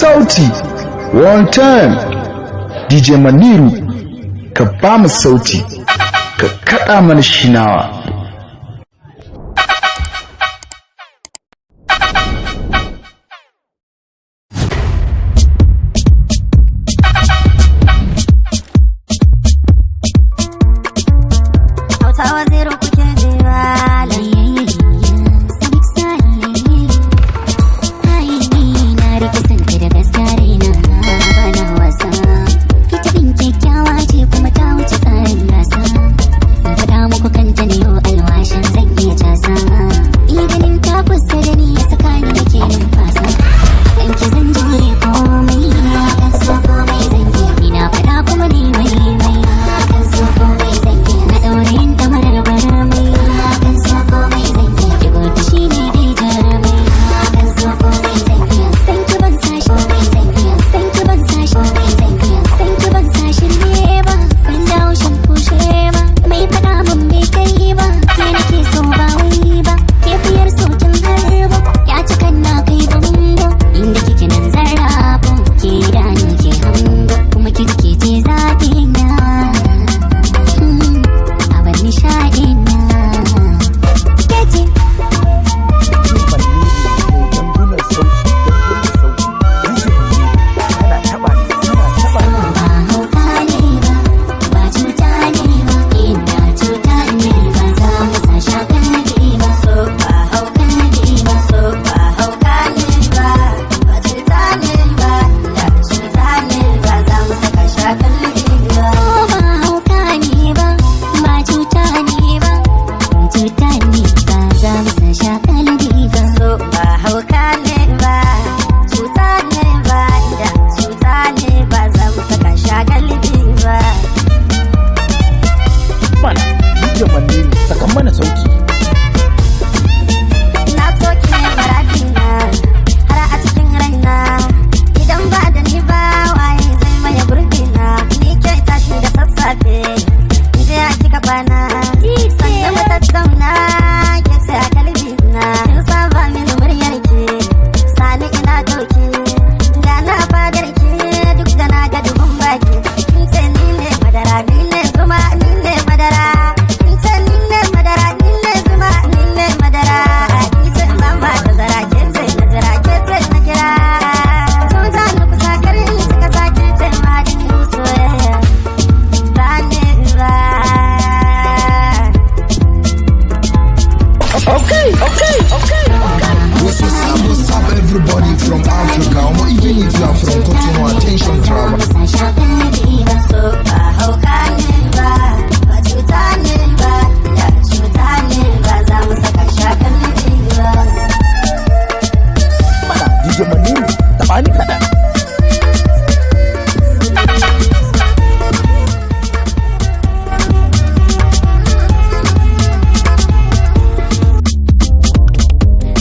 Sauti one time. DJ Maniru, ka ba mu sauti, ka kaɗa mana shinawa. Hausawa zero kuke ji malam. Mana DJ Maniru, sakan mana sauti. Na so ki ne muradina har a cikin raina. Idan ba da ni ba, waye zai maye gurbina? Ni ke tashi da sassafe in je a kika bana, sannan mu tattauna, ke ce a kalbina. Kin saba mini muryar ki, sani ina dauki gana a fadar ki. Duk da na ga dubun baki, kin ce ni ne madara, ni ne zuma, ni ne madara. Kin ce ni ne madara, ni ne zuma, ni ne madara. Ni ce mama tazara, ke ce na jira, ke ce na kira. Sun za ni kusa, kar in cika sake ce ma din soyayya ta ne ba. Okay. What's up, everybody from Africa? Even if you are from Cotonou, attention, travel. So ba hauka ne ba, ba cuta ne ba, da cuta ne ba za mu saka shakan ba. Mana DJ Maniru, taɓa ni kaɗan.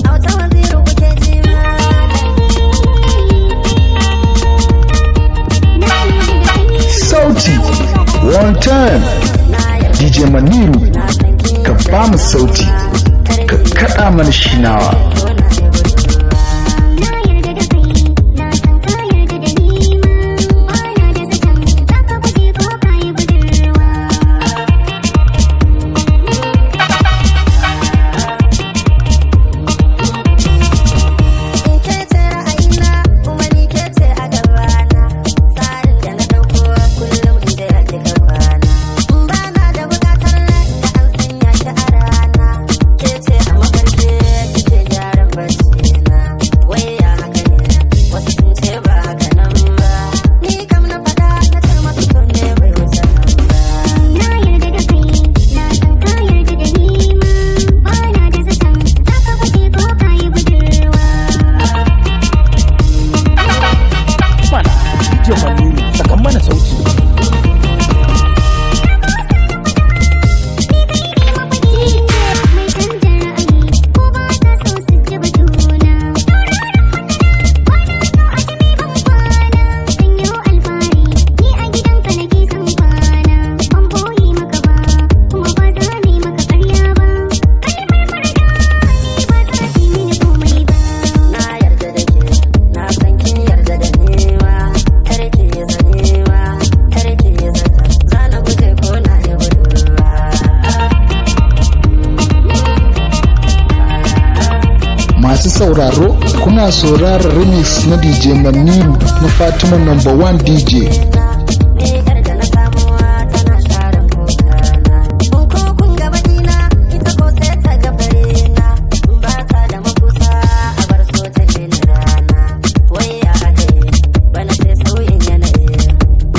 Hausa waziru kuke ji malam. Sauti one time. DJ Maniru, ka ba mu sauti, ka kaɗa mana shinawa. Na yarda da kai, na san ka yarda da ni ma. Bana da zaton za ka guje ko ka yi budurwa. Ni ke ce ra'ayina kuma ni ke ce a gabana. Tsarin da na ɗauko kullum in jira kika kwana. Bana da buƙatar da an sanya ki a rana. Ke ce a mafarki kike gyara. Sauraro, kuna sauraron remix na DJ Maniru na Fatima Number 1 DJ. Ni yar da na samuwa tana share kukana. In ko kun ga bakina, ita ko sai ta ga farina. Ba ta da makusa, a bar so ta mini rana. Wai ya aka yi, bana sai sauyin yanayi.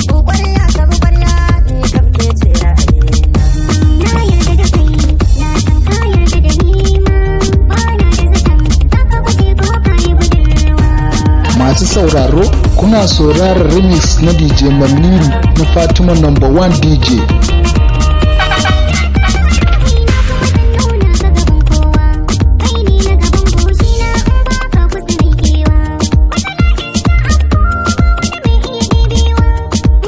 In kwarya ta bi kwarya, ni kam ke ce ra'ayina. Na yarda da kai, na san ka yarda da ni ma. Ba na da zaton za ka guje ko ka yi budurwa. Masu sauraro, kuna sauraron remix na DJ Maniru na Fatima Number 1 DJ. Ina kuma san nuna ka gaban kowa, kai ne na gaban goshina, in ba ka kusa mai kewa. Wata la'in ta afko wani mai iya ɗebewa.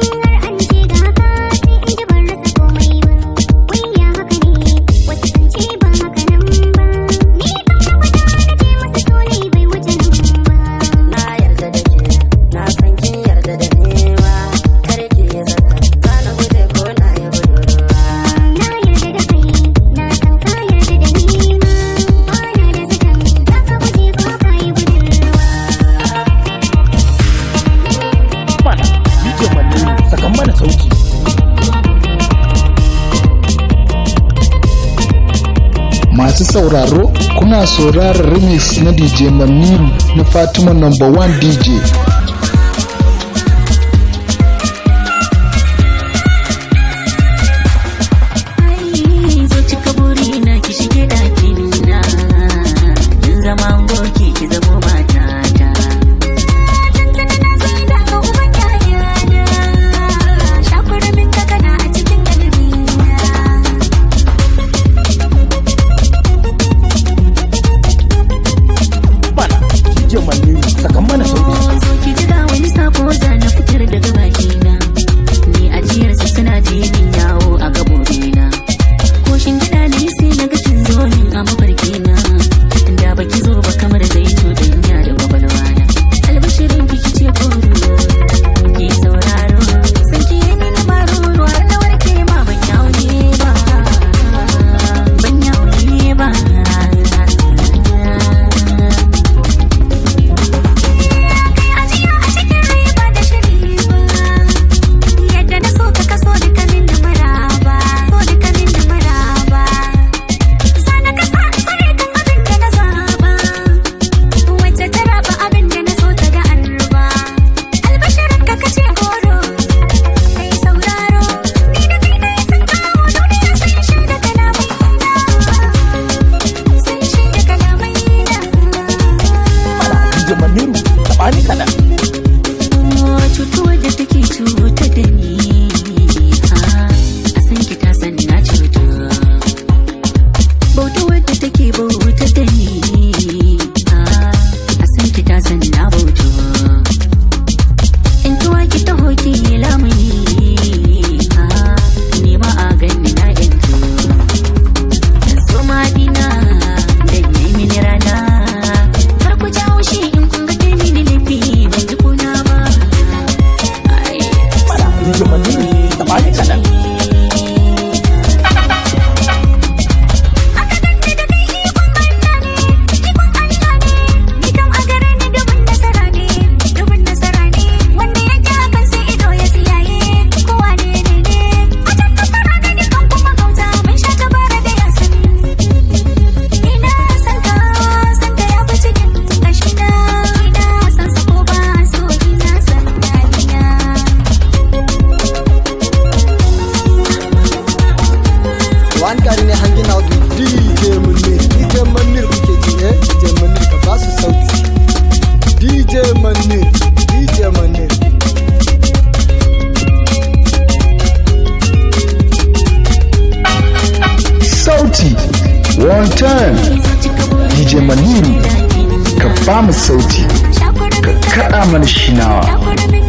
In har an ce ga haka sai in ji ban rasa komai ba. Wai ya haka ne, wasu sun ce ba haka nan ba. Ni kam na faɗa na ce masa so ne bai wuce nan ba. Na yarda da ke, na san kin yarda da ni ma. Kar ki yi zata, za na guje ko na yi budurwa. Na yarda da kai, na san ka yarda da ni ma. Ba na da zaton za ka guje ko ka yi budurwa. Mana, DJ Maniru, sakan mana sauti. Masu sauraro, kuna sauraron remix na DJ Maniru na Fatima Number 1 DJ. Ai, zo cika burina, ki shige ɗakin na. Kin zama angoki, ki zamo matata. Tantana na sai da ga uban yayana. Shakuramin ka kana a cikin galibina. Mana, DJ Maniru, sakan mana sauti. Zo ki ji ga wani sako za na fitar daga bakina. Ni ajiyarsa suna ta yi min yawo a gabobina. Ko gida ne sai na ga kin zo min a mafarkina. Da baki zo ba kamar zai cuɗanya da kwakwalwana. Albashirin ki kice goro, ki sauraro. San ki yi mini maruru har na warke ma ban yaune ba. Ban yaune ba. Kai ajiya a cikin rai ba da shiri ba. Yadda na so ka kaso duka min da maraba. So duka min da maraba. Sana kasa tsare kan abin da na zaba. Wacce ta raba abin da na so ta ga an ruba. Albashirin ka kace goro. Kai sauraro. Ni da kai na yi tun kawo duniya sai shaida kalamai na. Sai shaida kalamai na. Mana, DJ Maniru, taɓa ni kaɗan. Cutuwar da take cutar da ni, a san ki ta san na cutu. Bautuwar da take bautar da ni, a san ki ta san na bautu. In tuwa ki taho ki yi lamuni, ni ma a gani na yanzu. Dan so madina dan yayi mini rana. Kar ku jawo shi in kun ga tai mini laifi, ban ji kuna ba. Ai, Mana, DJ Maniru, taɓa ni kaɗan. Aka danne da kai ikon Allah ne, ikon Allah ne. Ni kam a gare ni dubun nasara ne, dubun nasara ne. Wanda ya ƙi hakan sai ido ya tsiyaye, kowa ne ne ne. Wajen nasara da ni kan kuma gauta, mun sha tabara da yasin. Ina san ka, san ka ya fi cikin ƙashina. Ina san sa ko ba so, ina san halina. One Karine hanging out with DJ Munir. DJ Munir kuke ji eh? DJ Munir, ka basu sauti. DJ Munir, DJ Munir. Sauti one time. DJ Maniru, ka ba mu sauti, ka kaɗa mana shinawa. Shakuramin